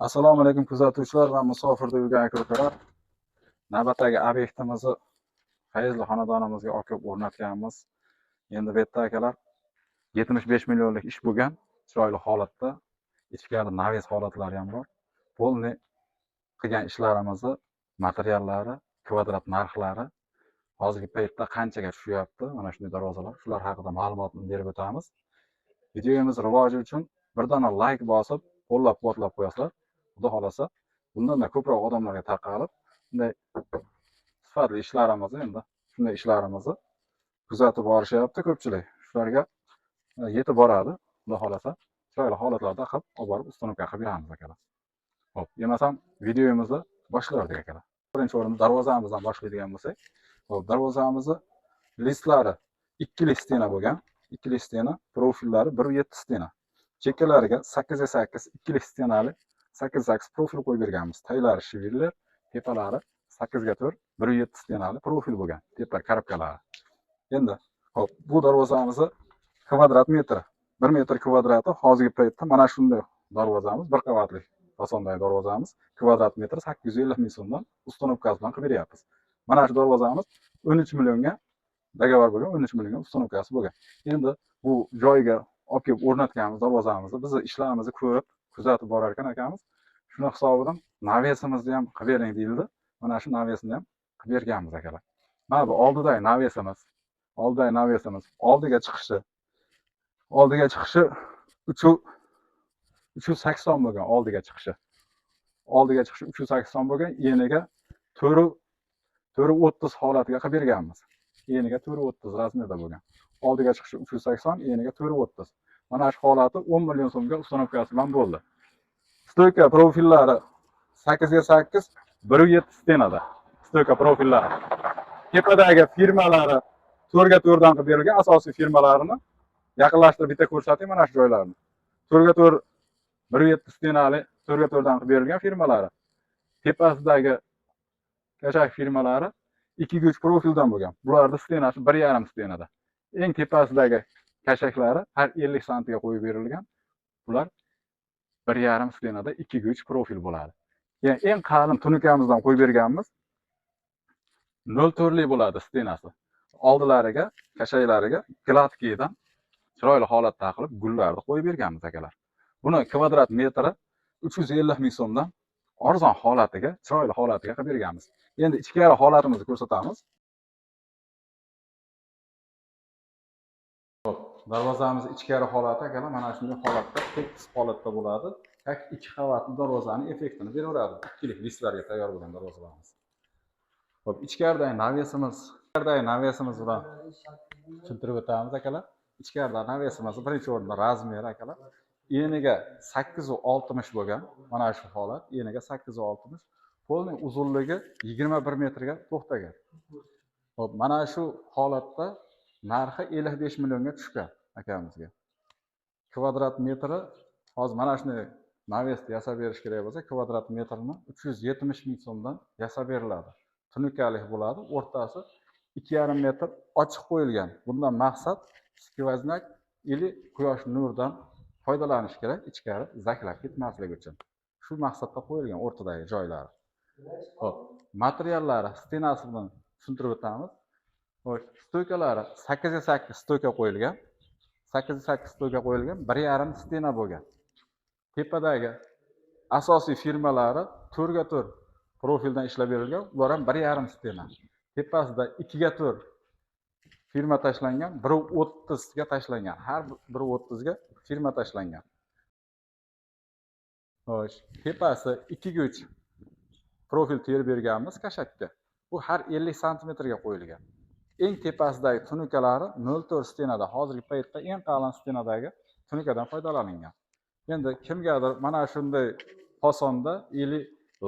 Assalomu alaykum, kuzatuvchilar va musofirda yurgan aka-ukalar. Navbatdagi obyektimizni Fayzli xonadonimizga olib kelib o'rnatganmiz. Endi bu yerda, akalar, 75 millionlik ish bo'lgan, chiroyli holatda, ichkari навес holatlari ham bor. Полный qilgan ishlarimizni materiallari, kvadrat narxlari hozirgi paytda qanchaga tushyapti, mana shunday darvozalar, shular haqida ma'lumotni berib o'tamiz. Videomiz rivoji uchun bir dona layk bosib, qo'llab-quvvatlab qo'yasizlar. Xudo xohlasa, bundan-da ko'proq odamlarga tarqalib, bunday sifatli ishlarimizni, endi shunday ishlarimizni kuzatib borishyapti ko'pchilik. Shularga yetib boradi. Xudo xohlasa, chiroyli holatlarda qilib olib borib установка qilib beramiz, akalar. Xo'p, demasam videomizni boshlardik, akalar. Birinchi o'rinda darvozamizdan boshlaydigan bo'lsak, xo'p, darvozamizni listlari ikkilik стена bo'lgan, ikkilik стена, profillari 1,7 стена. Chekkalariga 8 ga 8 ikkilik стена li 8 8 profil qo'yib berganmiz. Taylari швеллер, tepalari 8 ga 4 1,7 стена li profil bo'lgan, tepa коробка lari. Endi, xo'p, bu darvozamizni kvadrat metri, 1 metr kvadrati hozirgi paytda mana shunday darvozamiz, bir qavatli fasondagi darvozamiz kvadrat metri 850 ming so'mdan установка si bilan qilib beryapmiz. Mana shu darvozamiz 13 millionga договор bo'lgan, 13 millionga установка si bo'lgan. Endi bu joyiga olib kelib o'rnatganmiz darvozamizni. Bizni ishlarimizni ko'rib, kuzatib borar ekan akamiz. Shuni hisobidan навес imizni ham qilib bering deyildi. Mana shu навес ini ham qilib berganmiz, akalar. Mana bu oldidagi навес imiz, oldidagi навес imiz oldiga chiqishi 3 380 bo'lgan oldiga chiqishi. Oldiga chiqishi 380 bo'lgan, eniga 4 4 30 holatiga qilib berganmiz. Eniga 4 30 размер da bo'lgan. Oldiga chiqishi 380, eniga 4 30. Mana shu holati 10 million so'mga установка si bilan bo'ldi. Стойка profillari 8 ga 8 1,7 стена da. Стойка profillari. Tepadagi firmalari 4 ga 4 dan qilib berilgan, asosiy firmalarini yaqinlashtirib bitta ko'rsating mana shu joylarni. 4 ga 4 1,7 стена li 4 ga 4 dan qilib berilgan firmalari. Tepasidagi kashak firmalari 2 ga 3 profildan bo'lgan. Bularni стена si 1,5 стена da. Eng tepasidagi kashaklari har 50 santiga qo'yib berilgan. Bular 1,5 стена da 2 ga 3 profil bo'ladi. Ya'ni eng qalin tunukamizdan qo'yib berganmiz. 0,4 lik bo'ladi стена si. Oldilariga, kashaklariga гладкий dan chiroyli holatda qilib gullarni qo'yib berganmiz, akalar. Buni kvadrat metri 350 ming so'mdan arzon holatiga, chiroyli holatiga qilib berganmiz. Endi ichkari holatimizni ko'rsatamiz. Xo'p, darvozamiz ichkari holati, akalar, mana shunday holatda, tekis holatda bo'ladi. Как ikki qavatli darvozani effektini beraveradi. Ikkilik listlarga tayyor bo'lgan darvozalarimiz. Xo'p, ichkaridagi навес imiz, ichkaridagi навес imiz bilan tushuntirib o'tamiz, akalar. Ichkarida навес imiz birinchi o'rinda размер, akalar. Eniga 8,60 bo'lgan mana shu holat, eniga 8,60. Полный uzunligi 21 metrga to'xtagan. Xo'p, mana shu holatda narxi 55 millionga tushgan akamizga. Kvadrat metri hozir mana shunday навес ni yasab berish kerak bo'lsa, kvadrat metrini 370 ming so'mdan yasab beriladi. Tunukalik bo'ladi, o'rtasi 2,5 metr ochiq qo'yilgan. Bundan maqsad сквозняк или quyosh nuridan foydalanish kerak, ichkari zaklab ketmasligi uchun. Shu maqsadda qo'yilgan o'rtadagi joylari. Xo'p, materiallari, стена si bilan tushuntirib o'tamiz. Xo'sh, стойка lari 8 ga 8 стойка qo'yilgan. 8 ga 8 стойка qo'yilgan, 1,5 стена bo'lgan. Tepadagi asosiy firmalari 4 ga 4 profildan ishlab berilgan, ular ham 1,5 стена. Tepasida 2 ga 4 firma tashlangan, 1,30 ga tashlangan. Har 1,30 ga firma tashlangan. Xo'sh, tepasi 2 ga 3 profil terib berganmiz kashakka. Bu har 50 santimetrga qo'yilgan. Eng tepasidagi tunukalari 0,4 стена da, hozirgi paytda eng qalin стена dagi tunukadan foydalanilgan. Endi kimgadir mana shunday fasonda или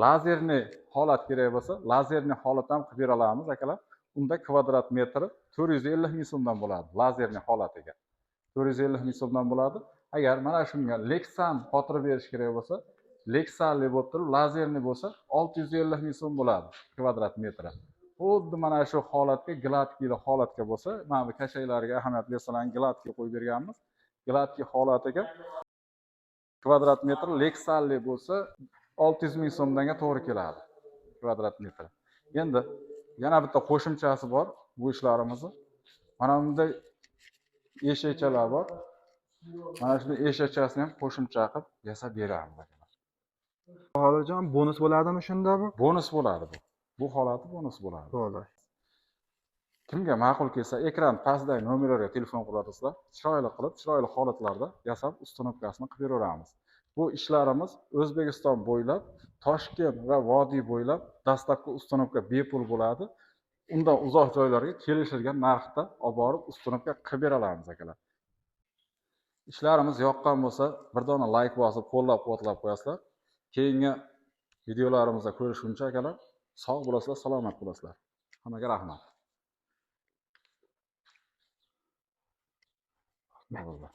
лазерный holat kerak bo'lsa, лазерный holat ham qilib bera olamiz, akalar. Unda kvadrat metri 450 ming so'mdan bo'ladi лазерный holatiga. 450 ming so'mdan bo'ladi. Agar mana shunga Lexan qotirib berish kerak bo'lsa, Lexanli bo'lib turib, лазерный bo'lsa, 650 ming so'm bo'ladi kvadrat metri. Xuddi mana shu holatga, гладкий li holatga bo'lsa, mana bu kashaklarga ahamiyat bersalar, гладкий qo'yib berganmiz. Гладкий holatiga Kvadrat metr Lexalli bo'lsa, 600 ming so'mdanga to'g'ri keladi kvadrat metr. Endi yana bitta qo'shimchasi bor bu ishlarimizni. Mana bunday eshakchalar bor. Mana shuni eshakchasini ham qo'shimcha qilib yasab beramiz, akalar. Bahodirjon, bonus bo'ladimi shunda bu? Bonus bo'ladi bu. Bu holati bonus bo'ladi. Bo'ldi. Kimga ma'qul kelsa, ekran pastidagi nomerlarga telefon qilasizlar. Chiroyli qilib, chiroyli holatlarda yasab, установка sini qilib beraveramiz. Bu ishlarimiz O'zbekiston bo'ylab, Toshkent va vodiy bo'ylab dastlabki установка bepul bo'ladi. Undan uzoq joylarga kelishilgan narxda olib borib установка qilib bera olamiz, akalar. Ishlarimiz yoqqan bo'lsa, bir dona layk bosib, qo'llab-quvvatlab qo'yasizlar. Keyingi videolarimizda ko'rishguncha, akalar, sog' bo'lasizlar, salomat bo'lasizlar. Hammaga rahmat. Bo'ldi.